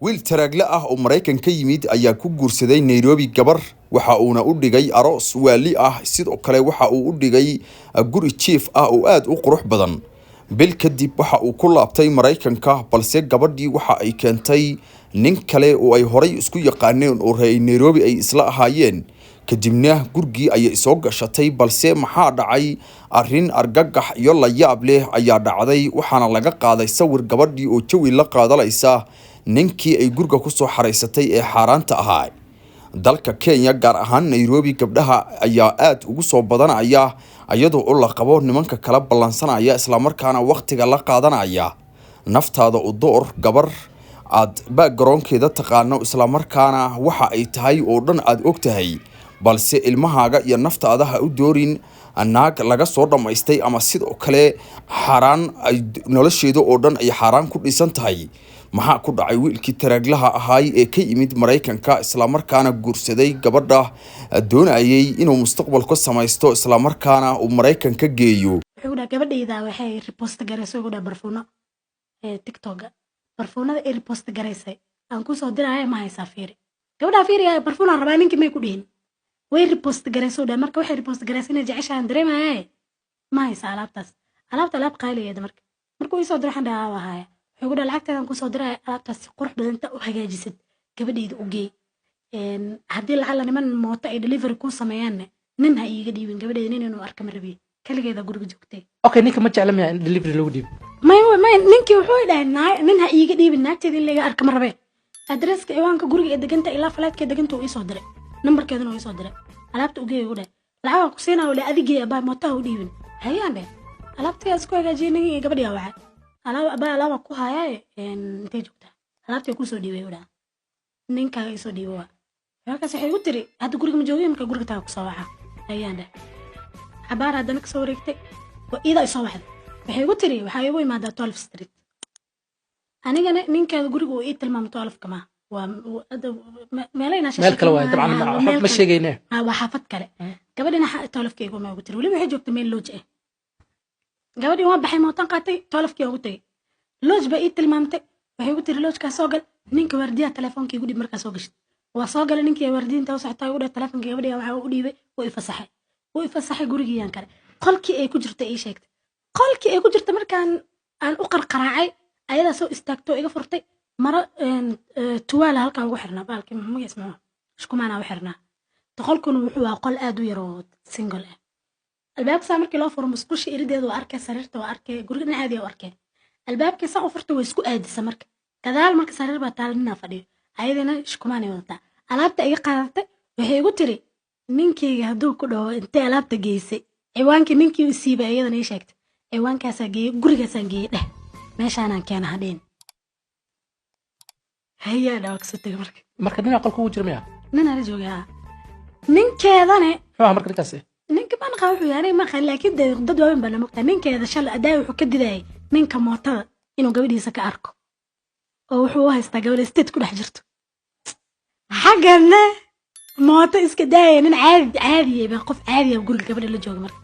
Wiil taraagle ah oo Maraykan ka yimid ayaa ku guursaday Nairobi gabar. Waxa uuna u dhigay aroos waali ah. Sidoo kale waxa uu u dhigay guri jiif ah oo aad u qurux badan. Bil kadib waxa uu ku laabtay Maraykanka, balse gabadhii waxa ay keentay nin kale oo ay horay isku yaqaaneen oo reer Nairobi ay isla ahaayeen. Kadibna gurigii ayay soo gashatay. Balse maxaa dhacay? Arrin argagax iyo la yaab leh ayaa dhacday. Waxaana laga qaaday sawir gabadhii oo jawi la qaadanaysa ninkii ay guriga kusoo xaraysatay ee xaaraanta ahaa. Dalka Kenya, gaar ahaan Nairobi, gabdhaha ayaa aad ugu soo badanaya iyadoo oo la qabo nimanka kala ballansanaya, islamarkaana wakhtiga la qaadanaya. Naftaada u door gabar aad backgroundkeeda taqaano, islamarkaana waxa ay tahay oo dhan aad og tahay, balse ilmahaaga iyo naftaada ha u doorin naag laga soo dhammaystay ama sidoo kale xaaraan ay nolosheeda oo dhan ay xaaraan ku dhisan tahay. Maxaa ku dhacay wiilkii taraaglaha ahaay ee ka yimid Maraykanka, islamarkaana guursaday gabadha, doonayay inuu mustaqbal ku samaysto, islamarkaana uu Maraykan ka geeyo? Wuxuu dhaha gabadhayda waxay repost garaysay, ugu dhaha barfuuno ee TikToka, barfuunada ay repost garaysay aan kusoo diraya ma haysaa? Fiiri gabadhaa, fiiriya, barfuunaan rabaa. Ninkii may ku dhihin, way repost garaysay dhaha. Marka waxay repost garaysay inay jeceshahan dareemayaye, ma haysaa alaabtaas? Alaabta alaab qaaliyeeda. Marka markuu iisoo diro waxaan dhahaa waa haya. Wuxuu ku dhaha lacagteedan kusoo diraya, alaabtaas si qurux badan inta u hagaajisid gabadhayda u geey. Haddii lacala niman mooto ay delivery kuu sameeyaanne, nin ha iiga dhiibin gabadhayda, nin inuu arka ma rabiye, kaligeeda guriga joogtay. Okay, ninka ma jecla miya in delivery lagu dhiibo? May may, ninkii wuxuu dhahay nin ha iiga dhiibin, naagteeda in laga arka ma rabee. Adreeska, ciwaanka guriga ee deganta ilaa falaadka deganta uu iisoo diray, nambarkeedana uu iisoo diray. Alaabta ugeey ugu dhahay, lacagaa ku siinaa ule, adigee abaa mootaha u dhiibin. Hayaan dheh, alaabtii isku hagaajiyay ninkii, gabadhiyaa wacay, alaab abaa alaaba ku hayaaye, intay joogtaa? Alaabtii kusoo dhiibay u dhaha, ninkaaga isoo dhiibo. Waa markaas waxay igu tiri hadda guriga ma joogay, marka guriga taga kusoo waca. Ayaan dheh. Cabaar haddana kasoo wareegtay, waa iidaa isoo waxday. Waxay igu tiri waxaa igu imaadaa 12 Street. Anigana ninkeeda guriga uu ii tilmaamay 12-ka maaha, waa meelaynaa. Meel kale waay dabcan, ma sheegayne. Waa xaafad kale. Gabadhina 12-ka iguma igu tiri, weliba waxay joogtay meel lodge ah. Gabadhii waan baxay, mootan qaatay, 12-kii ugu tagay. Lodge baa ii tilmaamtay. Waxay igu tiri lodgekaa soo gal, ninka waardiyaha telefoonka igu dhiib markaa soo gashid. Waa soo galay, ninkii waardiinta u socotaa igu dhahay telefoonka gabadhii waxaa u dhiibay. Wuu ifasaxay, wuu ifasaxay. Gurigiiyaan kale qolkii ay ku jirta ii sheegtay. Qolkii ay ku jirta markaan aan u qarqaraacay, ayadaa soo istaagtoo iga furtay. Maro tuwaala halkaa ugu xirnaa, baalkii magaciis muxuu, shukumaanaa u xirnaa. Qolkuna wuxuu ahaa qol aad u yar oo single ah. Albaabka saa markii loo furo, musqusha irideeda waa arkay, sariirta waa arkay, guriga dhinaceedii waa arkay. Albaabkii saa u furta, way isku aadisa. Marka gadaal marka sariir baa taala, ninaa fadhiyo, ayadina shukumaanay wadataa. Alaabta iga qaadatay. Waxay igu tiri ninkeyga hadduu ku dhaho intee alaabta geysay, ciwaankii ninkii u siibay iyadana ii sheegtay, ciwaankaasaa geeyey, gurigaasaan geeyey dheh, meeshaanaan keena hadheen. Hayaa dhaa, waa kasoo tegay marka. Marka ninaa qolka ugu jira miya? Ninaa la joogaa ninkeedane. Muxuu ahaa marka ninkaasi? Ninka ma naqaa wuxuu yahay, aniga ma aqaan, laakiin dee dad waaweyn baa na mogtaa. Ninkeeda shalay adaa wuxuu ka didayay ninka mootada inuu gabadhiisa ka arko, oo wuxuu u haystaa gabadha state ku dhex jirto. Xaggana mooto iska daaya, nin caadi caadiya ba, qof caadiya guriga gabadha la jooga. Marka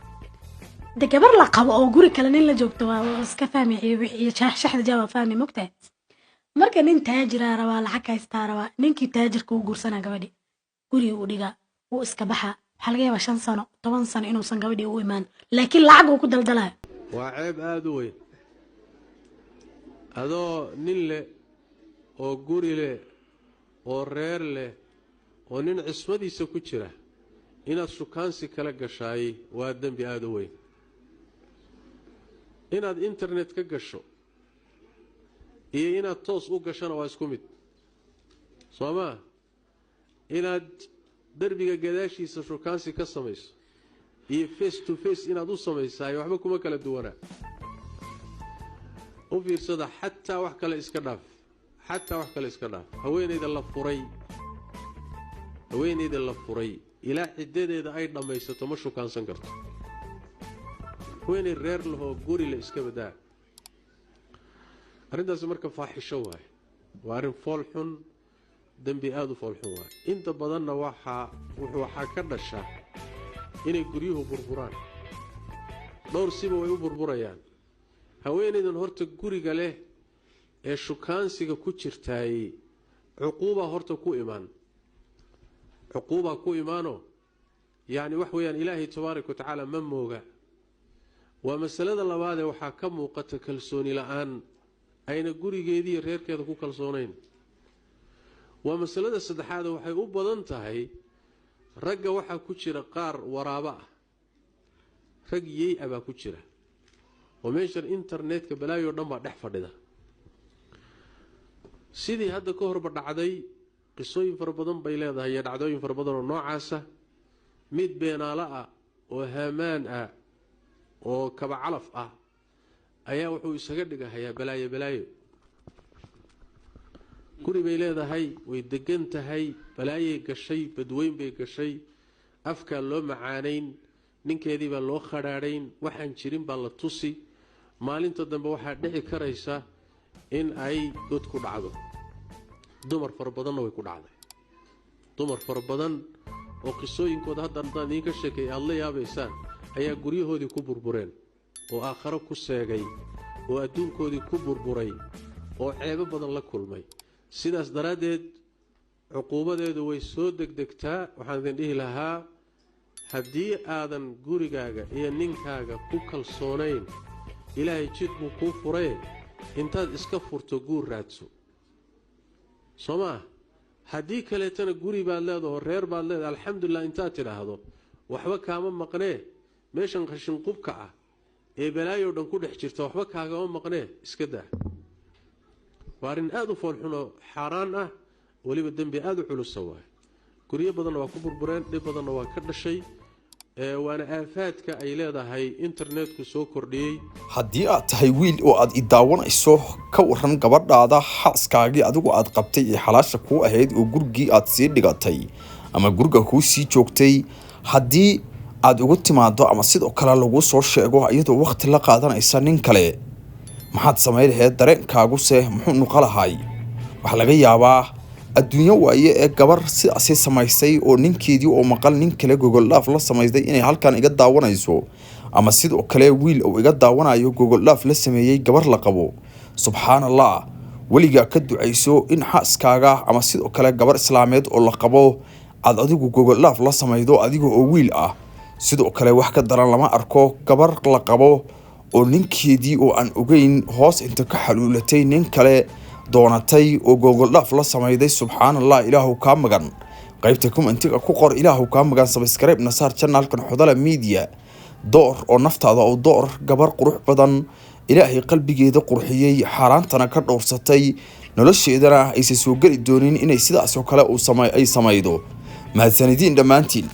de gabar la qabo oo guri kale nin la joogto waa iska fahmi iyo shaxda jaa waa fahmi mogtahay. Marka nin taajiraa rabaa, lacag haystaa rabaa. Ninkii taajirka uu guursanaa, gabadhi guriga uu dhigaa, wuu iska baxaa. Waxaa laga yaabaa 5 sano, 10 sano inuusan gabadhii u imaan, laakiin lacag uu ku daldalayo. Waa ceeb aada u weyn adoo nin leh oo guri leh oo reer leh oo nin cismadiisa ku jira inaad shukaansi kala gashaay. Waa dembi aada u weyn inaad internet ka gasho iyo inaad toos u gashona, waa isku mid, soo maa? Inaad derbiga gadaashiisa shukaansi ka samayso iyo face to face inaad u samaysaay waxba kuma kala duwanaa. U fiirsada, xataa wax kale iska dhaaf, xataa wax kale iska dhaaf, haweenayda la furay, haweenayda la furay ilaa ciddadeeda ay dhammaysato ma shukaansan karto. Haweenay reer lahoo guri la iska badaa. Arrintaasi marka faaxisho waaye, waa arrin fool xun, dembi aada u fool xun waaye. Inta badanna waxaa ka dhasha inay guryuhu burburaan. Dhowr siba way u burburayaan. Haweenaydan horta guriga leh ee shukaansiga ku jirtaay Cuquubaa horta ku imaan, cuquubaa ku imaano. Yacni wax weeyaan, Ilaahay tabaaraka wa tacaala ma mooga. Waa masalada labaadee, waxaa ka muuqata kalsooni la-aan ayna gurigeediiyo reerkeeda ku kalsoonayn. Waa masalada saddexaade, waxay u badan tahay ragga waxaa ku jira qaar waraabo ah, rag yey ah baa ku jira, oo meeshan internetka balaayo dhan baa dhex fadhida. Sidii hadda ka horba dhacday, qisooyin fara badan bay leedahay iyo dhacdooyin fara badan oo noocaasa. Mid beenaalo ah oo haamaan ah oo kaba calaf ah ayaa wuxuu isaga dhigahayaa balaayo balaayo. Guri bay leedahay, way degan tahay, balaayay gashay, badweyn bay gashay, afkaa loo macaanayn, ninkeedii baa loo khadhaadhayn, waxaan jirin baa la tusi. Maalinta dambe waxaa dhici karaysa in ay god ku dhacdo. Dumar fara badanna way ku dhacday, dumar fara badan oo qisooyinkooda hadda haddaan idiinka sheekay aada la yaabaysaan ayaa guryahoodii ku burbureen, oo aakharo ku seegay, oo adduunkoodii ku burburay, oo ceebo badan la kulmay. Sidaas daraaddeed cuquubadeedu way soo degdegtaa. Waxaan idin dhihi lahaa, haddii aadan gurigaaga iyo ninkaaga ku kalsoonayn, Ilaahay jid buu kuu furaye, intaad iska furto guur raadso, soo ma ah? Haddii kaleetana guri baad leedaho, reer baad leedahay, alxamdulilah, intaad tidhaahdo waxba kaama maqnee, meeshan qashinqubka ah ee balaayoo dhan ku dhex jirta waxba kaagama maqnee, iska daa. Waa arrin aada u foolxunoo xaaraan ah, weliba dembi aada u culusa waay. Guryo badanna waa ku burbureen, dhib badanna waa ka dhashay, waana aafaadka ay leedahay internetku soo kordhiyey. Haddii aad tahay wiil oo aad i daawanayso, ka waran gabadhaada, xaaskaagii adigu aad qabtay ee xalaasha kuu ahayd, oo gurigii aad sii dhigatay ama guriga kuu sii joogtay, haddii aad ugu timaado ama sidoo kale lagu soo sheego iyadoo waqti la qaadanaysa nin kale, maxaad samayn lahayd? Dareenkaaguse muxuu nuqa lahay? Waxaa laga yaabaa adduunyo waaye ee gabar sidaasi samaysay oo ninkeedii oo maqal nin kale gogoldhaaf la samaystay inay halkan iga daawanayso, ama sidoo kale wiil uu iga daawanayo gogoldhaaf la sameeyey gabar la qabo. Subxaan Allah, weligaa ka ducayso in xaaskaaga ama sidoo kale gabar islaameed oo la qabo aad adigu gogoldhaaf la samaydo, adiga oo wiil ah. Sidoo kale wax ka daran lama arko gabar la qabo oo ninkeedii oo aan ogeyn hoos inta ka xaluulatay nin kale doonatay oo gogoldhaaf la samayday. Subxaan Allah, Ilaahu kaa magan. Qaybta commentiga ku qor "Ilaahu kaa magan". Subscribe nasaar channelkan Xudala Media. Door oo naftaada oo door gabar qurux badan, Ilaahay qalbigeeda qurxiyey, xaaraantana ka dhowrsatay, nolosheedana aysan soo geli doonin inay sidaas oo kale ay samaydo. Mahadsanidin dhammaantiin.